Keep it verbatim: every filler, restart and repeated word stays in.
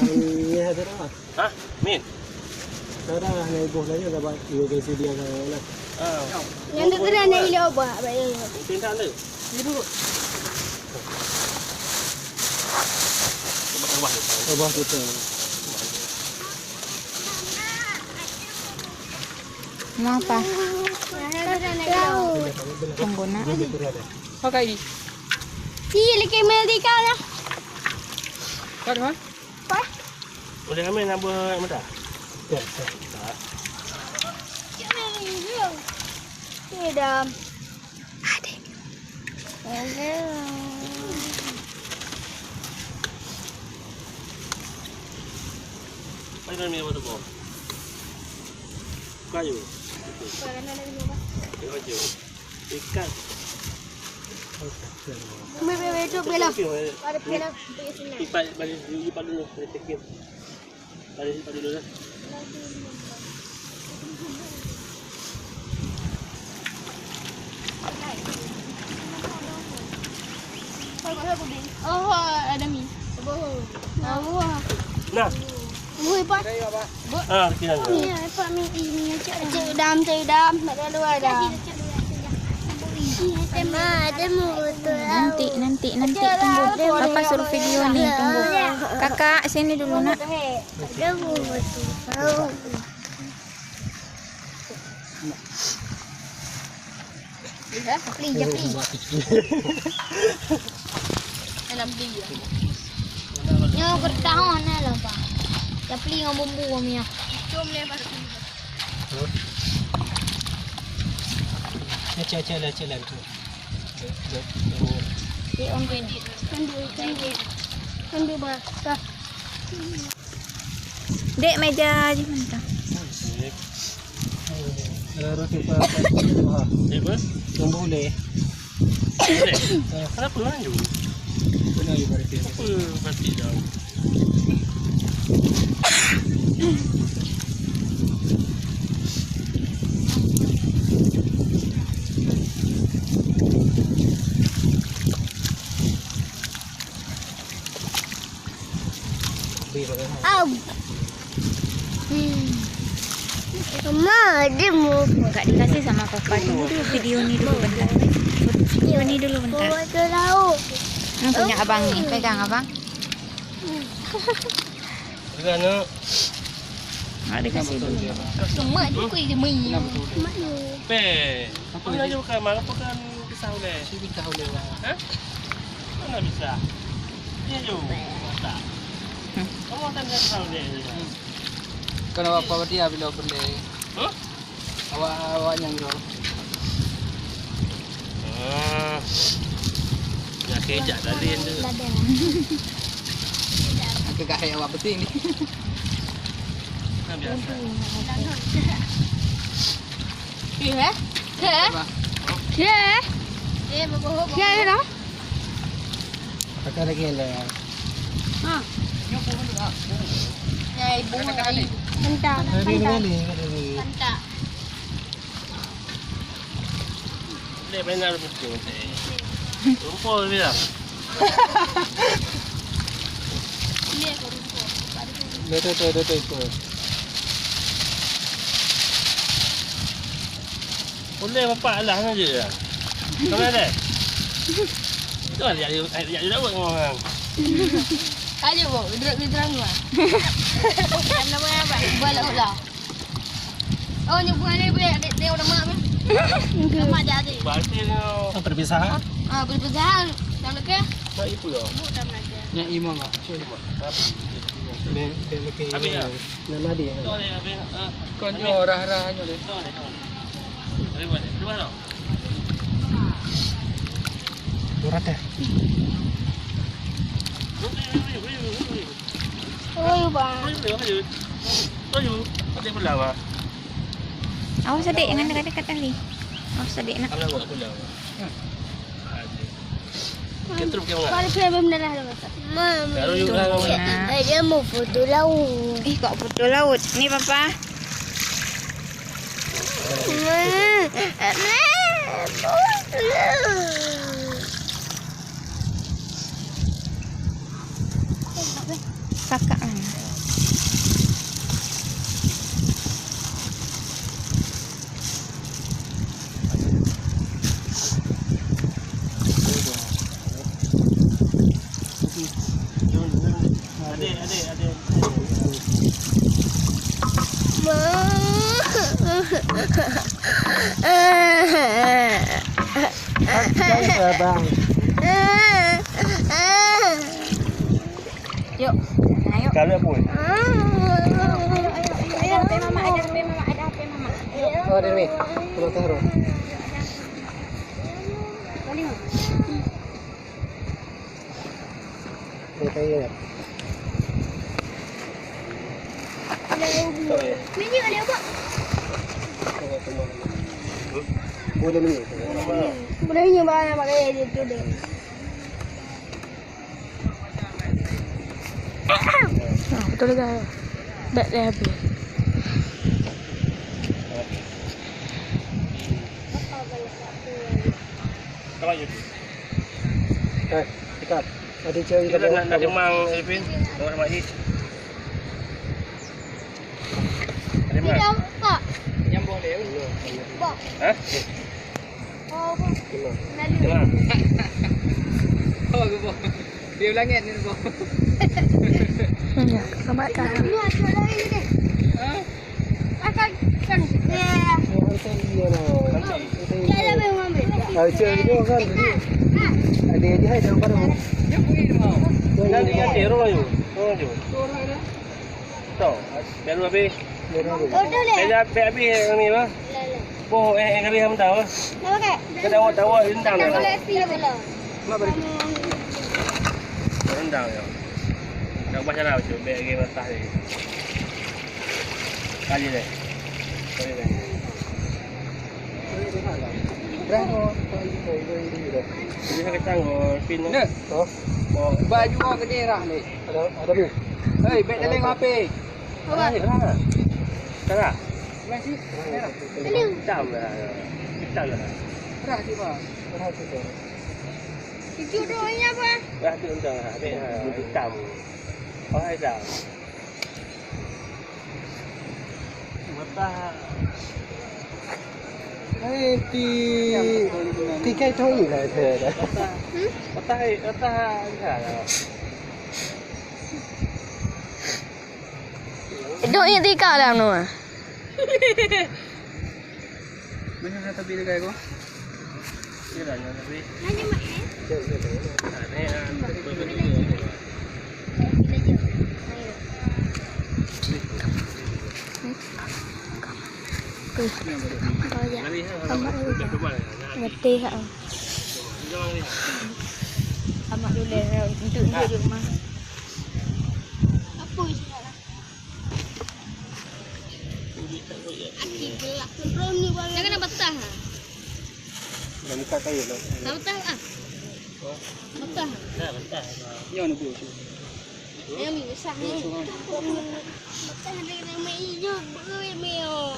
Ini ada dah. Hah? Min? Ada dah, nak iboh lagi, dah buat emergency dia kan, nak. Ah. Yang tu kena nak ilo bah, bah, ya. Itu tak ada. Ini dulu. Ubah, ubah. Ubah kita. Mau apa? Tunggu nak. Pakai. Ih, lagi merdeka lah. Kat mana? Apa? Boleh ambil nak buat mata? Ya, ya. Ni dah. Adik. Hello. Mana ni apa tu? Kayu. Kayu aja. Ikan. Meh, meh, meh, tu bela. Ada bela. Ipat balik, ipat dulu. Balik, ipat dulu dah. Oh, ada mi. Oh. Nah. Ui, Pak. Ah, kira. Ni, Pak, mi, ini, cek, cek udam, cek udam. Tak ada luar dah. Ma, ada mu betul. Nanti, nanti, nanti, tunggu. Papa suruh video ni, tunggu. Kakak, sini dulu, nak. Ada mu betul. Japli, japli. Dalam beli ya. Nyoe keureudah hana lah, Pak. Japli ngon bumbu kami ya. Cuma lewat. Acah, acah lah, acah lah tu. Cek, cek, cek. Cek, on tu. Kan dua, kan dua. Kan dua bah. Dah. Dek, meja jih mantap. Cek. Eh, roti pa-, pa-, pa-, Cek, bos. Yang boleh. Boleh. Kenapa laju? Kenapa laju berarti? Apa berarti jauh? Au. Hmm. Ma, dia mau. Enggak dikasih sama Papa. Tunggu dulu video ni dulu bentar. Video ni dulu bentar. Bawa ke laut. Hmm, punya abang ni. Pegang, abang. Pegang, nak. Enggak dikasih dulu. Mak tu kui je main. Mak tu. Pe. Apa lagi bukan? Mana bukan? Pisah ulèe. Si pisah ulèe, Bang. Hah? Mana pisah? Iya, Jo. Masak. Hmm. Kamu akan pisah ulèe. Hmm. Kan awak apa dia bila beli? Hah? Awak, awak nyang Jo. Ah. Ya, kejak tadi tu. Aku gak kayak awak betul ni. Nah, biasa. Iya, eh? Iya, eh? Apa? Iya, eh? Iya, bawa, bawa. Iya, iya, dah. Pakai lagi ada. Ha. Ya, ibu, ai. Mentah, mentah. Mentah. Boleh main dalam itu. Rumput dia. Betul, betul, betul, betul. Boleh bapak lah saja. Boleh deh. Itu lah dia, dia, dia, dia buat orang. Ayo, Bu, duduk di dalam rumah. Nama apa? Buat lah, lah. Oh, nyebut ni boleh, dia, dia nama apa? Nama dia tadi. Berarti tu. Oh, perpisahan? Ah, perpisahan. Yang dekat? Tak, itu lah. Bukan aja. Yang imam, Pak. Cuba. Dia, dia lebih. Habis dah? Nama dia? Kau ni, habis, ah. Kau ni orang-orang ni. Kau ni, kau ni. Habis buat ni. Keluar tau. Murah teh. Oh, ya, Bang. Awas adik, jangan dekat-dekat tali. Awas adik nak. Kita terus pergi mana? Kalau saya belum darah dah masak. Mama. Baru you dah. Nah. Dia mau foto laut. Ih, kok foto laut? Ni, Papa. Kakak, ah. Adik, adik, adik. Bang. Yuk, ayo. Kalau pun. Ayo, ayo, ayo, ayo. Ada H P mama, ada H P mama, ada H P mama. Ayo. Oh, ada ni. Kalau taruh. Boleh kaya ya? Boleh, boleh, Pak. Boleh ni. Boleh ni, Pak, nak pakai dia tu deh. Ah, betul juga. Bek dah habis. Eh, dekat. Ada cewek kita nak, nak demang, Ipin. Nak demang. Ada demang. Tidak, Pak. Nyambung dia. Pak. Hah? Oh, Pak. Demang. Lalu. Demang. Oh, aku, Pak. Dia langit ni, Pak. Ya, selamat kan. Ini ada lagi ni. Hah? Akan kan. Ya. Nanti. Ya, ya, memang. Ah, cek itu kan tadi. Ada, ada hai dalam baru. Dia pergi tu mau. Nanti yang dia roh tu. Roh tu. Tu, biar lu habis. Biar lu habis. Oh, dah leh. Biar, biar habis yang ni, bah. Leh, leh. Boh, eh, eh, kali yang mentah, bah. Dah pakai. Kena awak tawa rendang dah. Dah boleh pi pula. Mak beri. Rendang ya. Nak ubah cara tu, biar lagi mentah lagi. Kali deh. Kali deh. Dah, oh, kali deh, kali deh. Ini kacang, oh, pin. Nah. Oh. Oh. Baju kau gede rah ni. Ada, ada ni. Hei, bek dalam H P. Apa? Rah. Rah. Rah. Rah sih. Rah. Hitam lah. Hitam lah. Rah sih, Pak. Rah sih, Pak. Itu doanya apa? Rah tu entah. Habis, ha, hitam. Oh, hitam. Matah. Hai, ti, ti kai thoi lah saya dah. Matah. Hmm? Matah, hai, matah, enggak lah. Dok ingat tika dalam tu. Mana nak tapi dekat aku? Dia dah nak tapi. Nanya mak, eh? Ada, ah, betul-betul. Tuh. Oh, ya. Lari, ha, ha, ha. Ngeteh, ha. Jangan lari. Amat dulu, ha, untuk dia di rumah. Apa isi nak? Jangan nak betah, ha. Dah buka kayu lah. Nak betah, ah. Betah. Dah betah. Nyoh nak buka. Yang ni besar ni. Betah ni nama hijau, berui meo.